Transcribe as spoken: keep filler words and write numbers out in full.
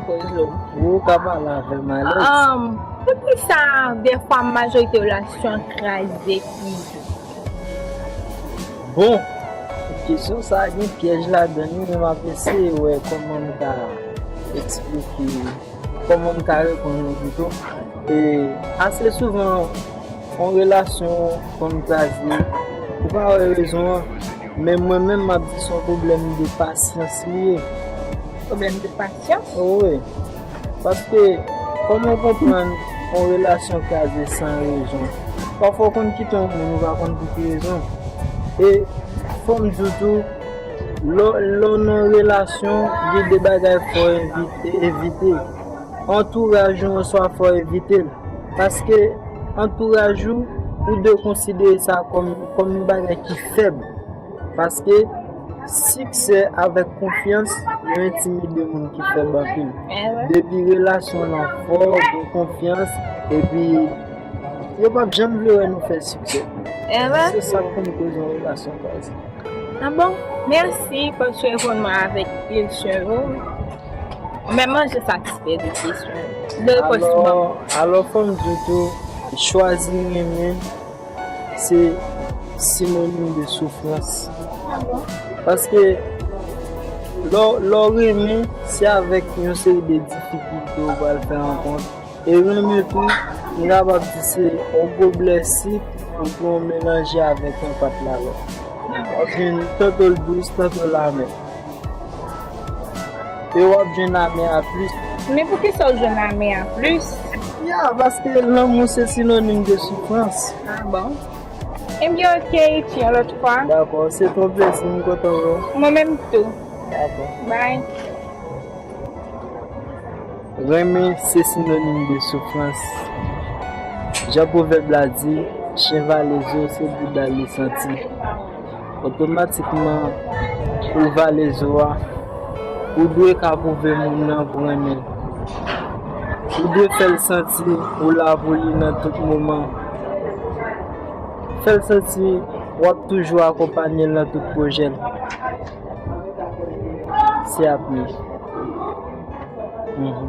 Ou ka pale avè m alèz. Um, poukisa defwa majorite relasyon kraze pi vit? Bon, kesyon sa a gen pyèj ladan li, men m ap eseye wè kòman m ka eksplike, kòman m ka reponn li pito. E ase souvan, yon relasyon konn kraze, ou pa wè rezon an, men mwen menm m ap di se yon pwoblèm de pasyans li ye. Pwoblèm de pasyans? Wi. Paske, kòman w konprann yon relasyon kraze san rezon? Pafwa w konn kite yon moun, ou pa konn pou ki rezon. E fò m di w tou, lè w nan yon relasyon, gen de bagay fò w evite, evite. Antouraj ou oswa fò w evite l. Paske antouraj ou, ou dwe konsidere sa kòm, kòm yon bagay ki fèb. Paske siksè avèk konfyans, yo entimide moun ki fèb anpil. Depi relasyon an fò, gen konfyans, epi yo p ap janm vle wè nou fè siksè. Se sa k konn koze yon relasyon kraze. Ah bon? Mèsi paske w reponn mwen avèk kesyon yo. Mwen menm, mwen satisfè de kesyon yo. De repons ou ban mwen. Alò, alò, fò m di w tou, chwazi renmen, se sinonim de soufrans. Paske lè w, lè w renmen, se avèk yon seri de difikilte ou pral fè rankont. E renmen tou, m kapab di se yon goblè sik ou pran w melanje avèk yon pat lalò. W ap jwenn tanto l dous, tanto l amè. E w ap jwenn amè a plis. Men poukisa w jwenn amè a plis? Ya, paske lanmou se sinonim de soufrans. Ah bon? Ebyen, oke, Richie, yon lòt fwa. Dakò, se te yon plezi, m kontan wè w. Mwen menm tou. Dakò. Bye. Renmen se sinonim de soufrans. Jan pwovèb la di, chen vale zo, se bouda l li santi. Otomatikman, pou l vale zo a, ou dwe ka pwouve moun nan pou renmen l. Ou dwe fè l santi ou la pou li nan tout moman. Fè l santi w ap toujou akonpanye l nan tout pwojè l. Se apre. Mhm.